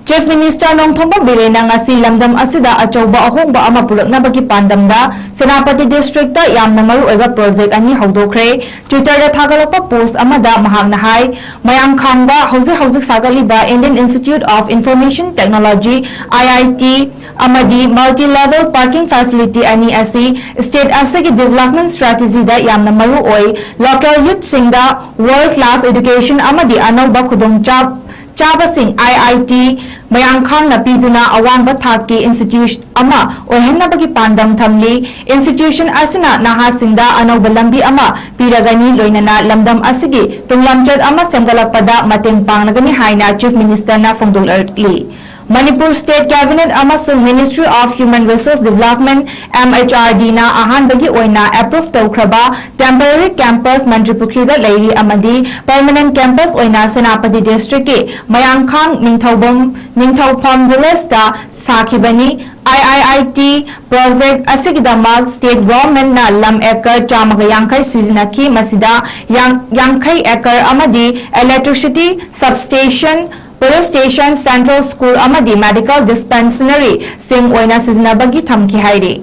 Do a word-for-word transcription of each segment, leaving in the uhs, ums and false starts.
Chief Minister Nongthombam ꯕꯤꯔꯦꯟꯅ ꯉꯁꯤ ꯂꯝꯗꯝ ꯑꯁꯤꯗ ꯑꯆꯧꯕ ꯑꯍꯣꯡꯕ ꯑꯃ ꯄꯨꯔꯛꯅꯕꯒꯤ ꯄꯥꯟꯗꯝꯗ ꯁꯦꯅꯥꯄꯇꯤ district ꯇ ꯌꯥꯝꯅ ꯃꯔꯨꯑꯣꯏꯕ project ꯑꯅꯤ ꯍꯧꯗꯣꯛꯈ꯭ꯔꯦ꯫ Twitter ꯗ ꯊꯥꯒꯠꯂꯛꯄ post ꯑꯃꯗ ꯃꯍꯥꯛꯅ ꯍꯥꯏ, ꯃꯌꯥꯡꯈꯥꯡꯗ ꯍꯧꯖꯤꯛ ꯍꯧꯖꯤꯛ ꯁꯥꯒꯠꯂꯤꯕ Indian Institute of Information Technology, I I T, ꯑꯃꯗꯤ multi-level parking facility ꯑꯅꯤ ꯑꯁꯤ state ꯑꯁꯤꯒꯤ development strategy ꯗ ꯌꯥꯝꯅ ꯃꯔꯨ ꯑꯣꯏ꯫ Local youth ꯁꯤꯡꯗ world class education ꯑꯃꯗꯤ ꯑꯅꯧꯕ ꯈꯨꯗꯣꯡꯆꯥ-, ꯆꯥꯕꯁꯤꯡ I I T ꯃꯌꯥꯡꯈꯥꯡꯅ ꯄꯤꯗꯨꯅ ꯑꯋꯥꯡꯕ ꯊꯥꯛꯀꯤ institute ꯑꯃ ꯑꯣꯏꯍꯟꯅꯕꯒꯤ ꯄꯥꯟꯗꯝ ꯊꯝꯂꯤ꯫ Institution ꯑꯁꯤꯅ ꯅꯍꯥꯁꯤꯡꯗ ꯑꯅꯧꯕ ꯂꯝꯕꯤ ꯑꯃ ꯄꯤꯔꯒꯅꯤ, ꯂꯣꯏꯅꯅ ꯂꯝꯗꯝ ꯑꯁꯤꯒꯤ ꯇꯨꯡꯂꯝꯆꯠ ꯑꯃ ꯁꯦꯝꯒꯠꯂꯛꯄꯗ ꯃꯇꯦꯡ ꯄꯥꯡꯂꯒꯅꯤ ꯍꯥꯏꯅ Chief Minister ꯅ ꯐꯣꯡꯗꯣꯛꯂꯛꯂꯤ꯫ ꯃꯅꯤꯄꯨꯔ State Cabinet ꯑꯃꯁꯨꯡ Ministry of Human Resource Development, M H R D ꯅ ꯑꯍꯥꯟꯕꯒꯤ ꯑꯣꯏꯅ approve ꯇꯧꯈ꯭ꯔꯕ temporary campus ꯃꯟꯇ꯭ꯔꯤꯄꯨꯈ꯭ꯔꯤꯗ ꯂꯩꯔꯤ ꯑꯃꯗꯤ permanent campus ꯑꯣꯏꯅ ꯁꯦꯅꯥꯄꯇꯤ district ꯀꯤ ꯃꯌꯥꯡꯈꯥꯡ ꯅꯤꯡꯊꯧꯕꯝ, ꯅꯤꯡꯊꯧꯐꯝ village ꯇ ꯁꯥꯈꯤꯕꯅꯤ꯫ I I I T project ꯑꯁꯤꯒꯤꯗꯃꯛ state government ꯅ ꯂꯝ acre ꯆꯥꯝꯃꯒ ꯌꯥꯡꯈꯩ ꯁꯤꯖꯤꯟꯅꯈꯤ꯫ ꯃꯁꯤꯗ ꯌꯥꯡ-, ꯌꯥꯡꯈꯩ acre ꯑꯃꯗꯤ electricity substation, police station, central school ꯑꯃꯗꯤ medical dispensary ꯁꯤꯡ ꯑꯣꯏꯅ ꯁꯤꯖꯤꯟꯅꯕꯒꯤ ꯊꯝꯈꯤ ꯍꯥꯏꯔꯤ꯫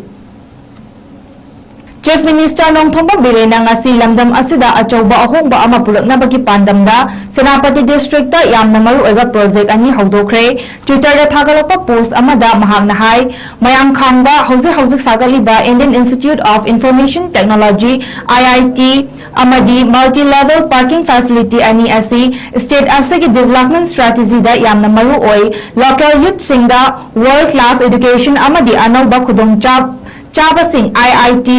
Chief Minister ꯅꯣꯡꯊꯣꯝꯕꯝ ꯕꯤꯔꯦꯟꯅ ꯉꯁꯤ ꯂꯝꯗꯝ ꯑꯁꯤꯗ ꯑꯆꯧꯕ ꯑꯍꯣꯡꯕ ꯑꯃ ꯄꯨꯔꯛꯅꯕꯒꯤ ꯄꯥꯟꯗꯝꯗ ꯁꯦꯅꯥꯄꯇꯤ district ꯇ ꯌꯥꯝꯅ ꯃꯔꯨꯑꯣꯏꯕ project ꯑꯅꯤ ꯍꯧꯗꯣꯛꯈ꯭ꯔꯦ꯫ Twitter ꯗ ꯊꯥꯒꯠꯂꯛꯄ post ꯑꯃꯗ ꯃꯍꯥꯛꯅ ꯍꯥꯏ, ꯃꯌꯥꯡꯈꯥꯡꯗ ꯍꯧꯖꯤꯛ ꯍꯧꯖꯤꯛ ꯁꯥꯒꯠꯂꯤꯕ Indian Institute of Information Technology, I I T, ꯑꯃꯗꯤ multi-level parking facility ꯑꯅꯤ ꯑꯁꯤ state ꯑꯁꯤꯒꯤ development strategy ꯗ ꯌꯥꯝꯅ ꯃꯔꯨ ꯑꯣꯏ꯫ Local youth ꯁꯤꯡꯗ world class education ꯑꯃꯗꯤ ꯑꯅꯧꯕ ꯈꯨꯗꯣꯡꯆꯥ-, ꯆꯥꯕꯁꯤꯡ I I T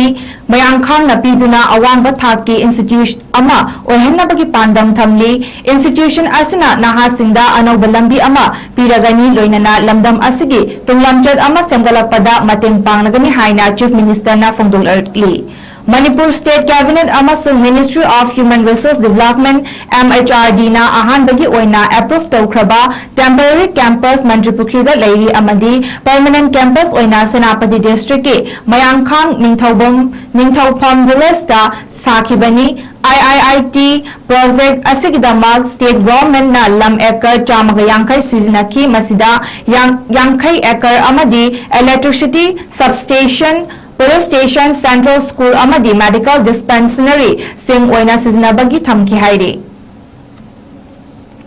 ꯃꯌꯥꯡꯈꯥꯡꯅ ꯄꯤꯗꯨꯅ ꯑꯋꯥꯡꯕ ꯊꯥꯛꯀꯤ institute ꯑꯃ ꯑꯣꯏꯍꯟꯅꯕꯒꯤ ꯄꯥꯟꯗꯝ ꯊꯝꯂꯤ꯫ Institution ꯑꯁꯤꯅ ꯅꯍꯥꯁꯤꯡꯗ ꯑꯅꯧꯕ ꯂꯝꯕꯤ ꯑꯃ ꯄꯤꯔꯒꯅꯤ, ꯂꯣꯏꯅꯅ ꯂꯝꯗꯝ ꯑꯁꯤꯒꯤ ꯇꯨꯡꯂꯝꯆꯠ ꯑꯃ ꯁꯦꯝꯒꯠꯂꯛꯄꯗ ꯃꯇꯦꯡ ꯄꯥꯡꯂꯒꯅꯤ ꯍꯥꯏꯅ Chief Minister ꯅ ꯐꯣꯡꯗꯣꯛꯂꯛꯂꯤ꯫ ꯃꯅꯤꯄꯨꯔ State Cabinet ꯑꯃꯁꯨꯡ Ministry of Human Resource Development, M H R D ꯅ ꯑꯍꯥꯟꯕꯒꯤ ꯑꯣꯏꯅ approve ꯇꯧꯈ꯭ꯔꯕ temporary campus ꯃꯟꯇ꯭ꯔꯤꯄꯨꯈ꯭ꯔꯤꯗ ꯂꯩꯔꯤ ꯑꯃꯗꯤ permanent campus ꯑꯣꯏꯅ ꯁꯦꯅꯥꯄꯇꯤ district ꯀꯤ ꯃꯌꯥꯡꯈꯥꯡ ꯅꯤꯡꯊꯧꯕꯝ, ꯅꯤꯡꯊꯧꯐꯝ village ꯇ ꯁꯥꯈꯤꯕꯅꯤ꯫ ꯑꯥꯏ ꯑꯥꯏ ꯑꯥꯏ ꯇꯤ ꯄ꯭ꯔꯣꯖꯦꯛ ꯑꯁꯤꯒꯤꯗꯃꯛ ꯁ꯭ꯇꯦꯠ ꯒꯣꯚꯔꯟꯃꯦꯟꯠꯅ ꯂꯝ ꯑꯦꯀꯔ ꯆꯥꯝꯃꯒ ꯌꯥꯡꯈꯩ ꯁꯤꯖꯤꯟꯅꯈꯤ꯫ ꯃꯁꯤꯗ ꯌꯥꯡ-, ꯌꯥꯡꯈꯩ ꯑꯦꯀꯔ ꯑꯃꯗꯤ electricity substation, police station, central school ꯑꯃꯗꯤ ꯃꯦꯗꯤꯀꯦꯜ ꯗꯤꯁꯄꯦꯟꯁꯅꯔꯤꯁꯤꯡ ꯑꯣꯏꯅ ꯁꯤꯖꯤꯟꯅꯕꯒꯤ ꯊꯝꯈꯤ ꯍꯥꯏꯔꯤ꯫